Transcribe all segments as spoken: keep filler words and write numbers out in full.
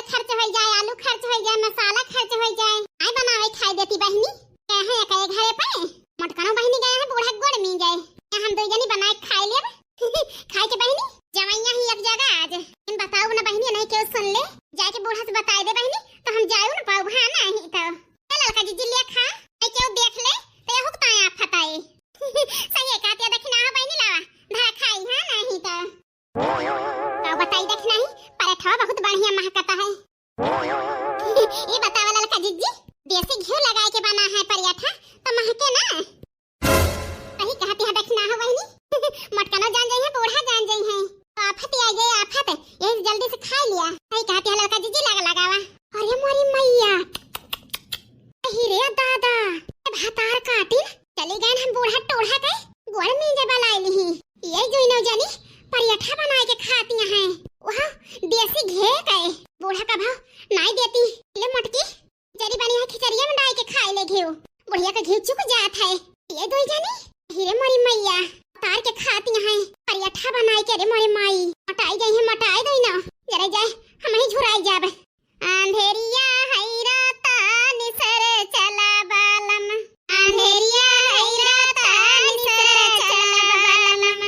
खर्च होइ जाए, आलू खर्च होइ जाए, मसाला खर्च होइ जाए, आए बनावे खाए देती बहिनी। गए हैं एक, एक घरे पे, मोटकनो बहिनी गए हैं बूढ़ा गोड़ में गए। हम दो जनी बनाए खाए लेब। खाए के बहिनी, जवैया ही एक जगह आज। इन बताओ ना बहिनी, नहीं केहू सुन ले, जाके बूढ़ा से बताए दे बहिनी, तो हम जाए ना पाऊ, हाँ नहीं तो। ए ललका जिज्जी लिया खा, नहीं केहू देख ले, तो ये हुकता है आप फताए। सही है, कहती है, देखी ना हो बहिनी, लावा, धरा खाई, हाँ नहीं तो। का बताई, देखना ही, पराठा बहुत बढ़िया महकता है। ये बतावा ललका जिज्जी, देसी घी लगाए के बना है पराठा, तो महके ना? सही कहती है, देखना हो बहिनी, मोटकनो जान जाई है, बूढ़ा जान जाई है, तो आफत आ गई आफत, यही से जल्दी से खा लिया। सही कहती है ललका जिज्जी, लगा लगावा। अरे मोरी मैया, अही रे दादा, ए भातार काटिन, चली गए हम बूढ़ा टोढ़ा के गोड़ में जब लाई लिही। ये दुइनो जनी पराठा बनाए के खाती हैं, वह देसी घी के। बूढ़ा का भाव नाई देती। ले मोटकी, जरी बनी है खिचड़िया में डाल के खाए ले घी, बुढ़िया का घी चुक जात है। ये दुई जनी, अही रे मोरी मैया, तार के खाती हैं पराठा बनाए के। रे मोरी माई, मोटाई गई है, मोटाई दुइनो, जरा जाए हम ही झुराई जाब। अंधेरिया है राता निसर चला बालम, अंधेरिया है राता निसर चला बालम।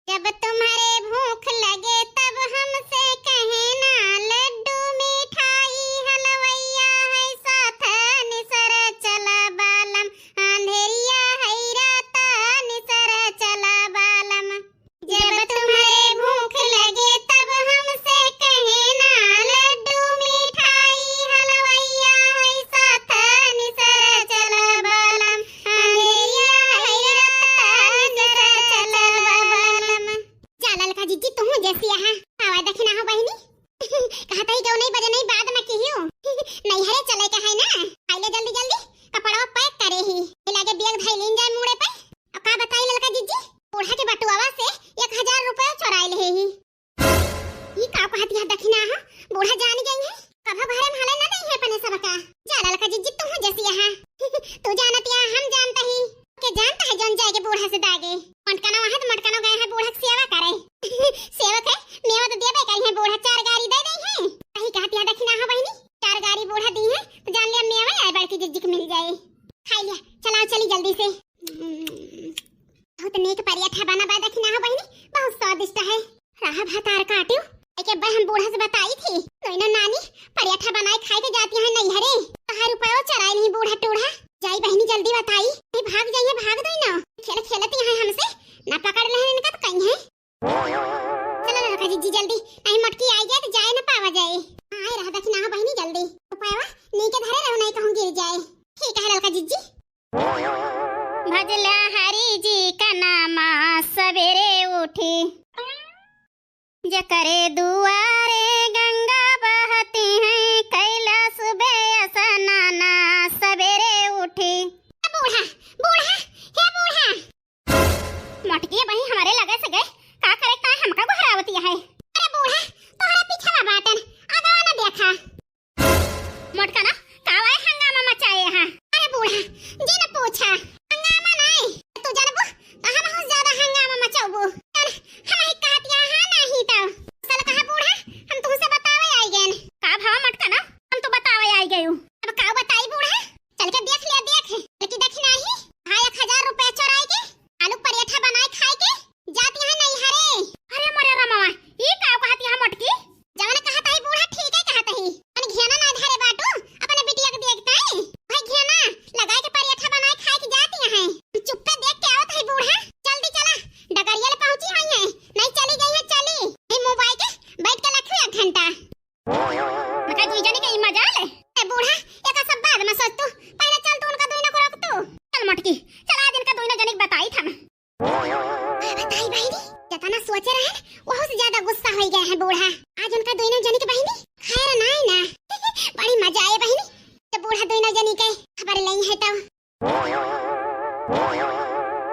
जब तुम्हारे भूख लगे तब हमसे कहना, लड्डू मिठाई हलवैया है साथ निसर चला बालम, अंधेरिया है राता निसर चला बालम। जब तुम्हारे भूख लगे तब हमसे कहना, लड्डू मिठाई हलवैया है साथ निसर चला बालम, अंधेरिया है राता निसर चला बालम। जा ललका जिज्जी, तू जैसी यहाँ आवा दखिना हो बहिनी। कहता ही गौ नहीं बजे नहीं बाद में किहियो। नैहरे चले के है ना, आइले जल्दी जल्दी कपड़वा पैक करे ही। ये लगे बैग धई लीन जाए मूड़े पे। अब का बताई ललका जिज्जी, बूढ़ा के बटुआवा से एक हजार रुपया चोराई ले ही। ई का कहत यह दखिना हा, बूढ़ा जान गई है, कभो घरे में हले न दई है अपने सबका। जा ललका जिज्जी, तू जैसी यहाँ। तू जानत या हम जानत ही। के जानत है जौन जाए के बूढ़ा से दागे। मोटकनो है तो मोटकनो गए हैं बूढ़ा के सेवा करे। सेवक है, मेवा तो देबे करी है बूढ़ा, चार गारी दे दई है। सही कहत या दखिना हा बहिनी, चार गारी बूढ़ा दी है तो जान लिया मेवा आए बड़की जिज्जी के मिल जाए। खाई लिया, चलाओ चली जल्दी से। हम्म, बहुत नीक पराठा बना बा दखिना हा बहिनी, बहुत स्वादिष्ट है। रहा भतार काटियो, एके अब्बा हम बूढ़ा से बताई थी, तो इन्हों नानी पराठा बनाए खाए के जाती है नैहरे। तहार रुपयो चराई नहीं बूढ़ा टूढ़ा। जाई बहिनी जल्दी बताई, नहीं भाग जाइए, भाग दो इन्हों। खेल खेलती हैं हमसे, ना पकड़ ले इनका तो कहीं है। चलो ललका जिज्जी जल्दी, नहीं मोटकी आई जाए तो जाए ना पावा जाए। आए रहा दखिना हा बहिनी जल्दी, रुपयवा नीके धरे रहो नहीं कहूँ गिर जाए। ठीक है ललका जिज्जी। भजला हरि जी का नामा सवेरे उठी, जकरे दुआरे गंगा बहती हैं, कैला सुबह स्नाना सवेरे उठी। ए बूढ़ा, बूढ़ा, हे बूढ़ा। मोटकी बही हमरे लगे से गए, का करे का हमका गोहरावती है। अरे बूढ़ा, तोहरे पीछे बाटन, आगवा न देखा। मोटका ना, कावाए हंगामा मचाए हा? अरे बूढ़ा, जी न पूछा, हंगामा नहीं, तू जानबू, तो हम बहुत ज्यादा हंगामा मचाबू। चल, हम ही कहत यहाँ नहीं तो। चल कहा बूढ़ा, हम तुमसे बतावे आई गए। का भावा मोटका ना, हम तो बतावे आई गए। अब का बताई बूढ़ा? चल के देख लिया, देख, लेकिन देखी नहीं, हाँ, एक हजार रुपया चोराई के, आलू पराठा बनाए खाए के, जाती है नैहरे। अरे मोरे रमवा, ई का कहत यहाँ मोटकी? जवन कहत ही बूढ़ा ठीक है कहत ही। अपन घियाना ना धरे बाटू, अपने बिटिया के देखता है। भाई घियाना लगाए के पराठा बनाए खाए के जाती है। चुप्पे देख के आवत है बूढ़ा। जल्दी चला, डगरिया ले पहुंची हुई है। नहीं चली गई है, चली। नहीं मोबाइल के बैठ के रखू एक घंटा। मका दुई जनी के ई मजाल है। ए बूढ़ा, एका सब बाद में सोच तू। पहले चल तू उनका दुइनो को रोक तू। चल मोटकी, चल आज इनका दुइनो जनी के बताई था मैं। का बताई बहिनी, जितना सोचे रहे, वहू से ज्यादा गुस्सा हो गया है बूढ़ा। आज उनका दुइनो जनी के बहिनी, खैर नाई ना। बड़ी मजा आए बहिनी, तो बूढ़ा दुइनो जनी के खबर लेई है तो।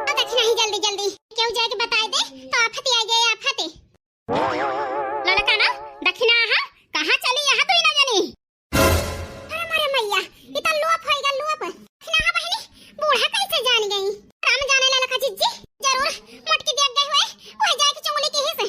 तो दखिना ही जल्दी जल्दी, केहू जाके बताई दे, तो आफत आ जाए, आफत। ललका ना, दखिना हा, कहाँ चली यहाँ दुइनो जनी? अरे मोरे मैया, ई तो लोप होइगा, लोप। दखिना हा बहिनी, बूढ़ा कैसे जान गई? राम जाने ललका जिज्जी, जरूर मोटकी देख गई हुए, वह जाए के चुंगली की हिस।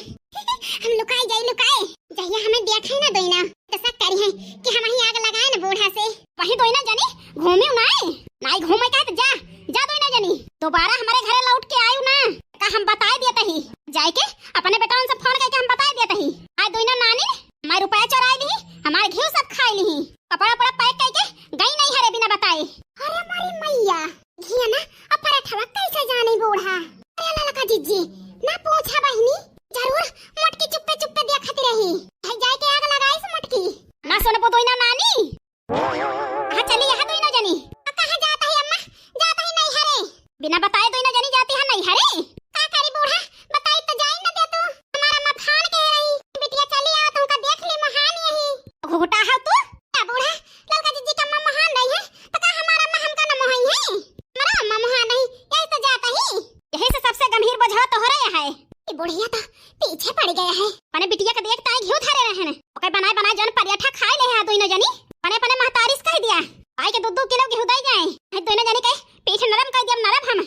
हम लुकाई जाई, लुकाए। जहिया हमें देखे ना दुइनो, तो शक करी। कि हम ही आग लगाए न बूढ़ा से। वही दोइना जनी घूमियो नाई, नाई घूमे का तो जा, जा दोइना जनी। दोबारा हमरे घरे लौट के आयु ना, का हम बताए दिया तही। जाए के अपने बेटवन से फोन करके हम बताए दिया तही। आज दोइना नानी हमारे रुपया चोराई ली, हमारे घी सब खाई ली, कपड़ा उपड़ा पैक करके गई नैहरे बिना बताए। अरे मारी मैया, घिया ना अब पराठवा कैसे जानी बूढ़ा। अरे ललका जिज्जी, ना पूछा बहिनी, जरूर मोटकी चुप्पे चुप्पे देखत रही। भाई जाए के आग लगाई से मोटकी। ना सुनबो दोइना नानी। हाँ चली यहाँ दोइना जनी। आ, कहाँ जात ही अम्मा? जात ही नैहरे। बिना बताए दोइना जनी जाती है नैहरे। का करी बूढ़ा, बताई तो जाई न दे तू। हमार अम्मा फान के रही, बिटिया चली आओ, तुमका देख ली महान यही। घुघुटा है तू? का बूढ़ा, ललका जिज्जी का अम्मा महान रही है, तो का हमार अम्मा हमका न मोहाई है? हमार अम्मा महान रही, यही तो जात ही। यही से सबसे गंभीर बोझवा तोहरे है। ई बुढ़िया तो पीछे पड़ गया है। अपने बिटिया के देख ताई घिउ धरे रहन। ओके बनाए बनाए जौन पराठा खाए ले है दोइनो जनी। अपने अपने महतारी से कह दिया। आई के दो दो किलो घिउ दे जाए। है दोइनो जनी के पीठ नरम कर दिया, नरम हम।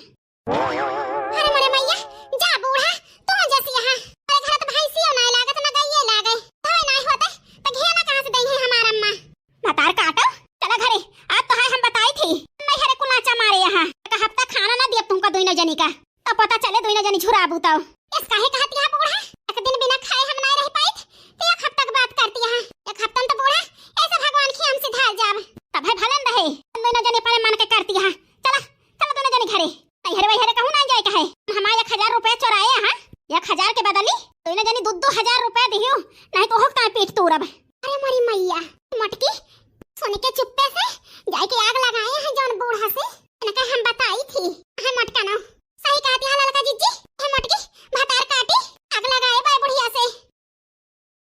अरे मोरे मैया, जा बूढ़ा, तू जैसी यहाँ। अरे घर तो भैंसियो ना लागत ना गइये लागे। तोय ना होते तो घिया ना कहाँ से दई है हमार अम्मा। भतार काटो, चला घरे। आज तो है हम बताई थी। नैहरे कुलाचा मारे यहाँ। एक हफ्ता खाना ना दिया तुमका दोइनो जनी का। तब पता चले दोइनो जनी झुराबू तब। इस काहे कहत यहाँ बूढ़ा? एक दिन बिना खाए हम ना रह पाइत। तो एक हफ्ता की बात करती यहाँ। एक हफ्ता में तो बूढ़ा ऐसा भगवान की हमसे धार जाब। तब है भलन रहे। दोइनो जनी अपने मन के करती यहाँ। चला, चला दोइनो जनी घरे। नैहरे वैहरे कहूँ ना जाए का है। हमारे एक हजार रुपया चोराए यहाँ। एक हजार के बदली दोइनो जनी दो दो हजार रुपया दियो। नहीं तो होकता है पीठ तोरब। अरे मोरी मैया, मोटकी,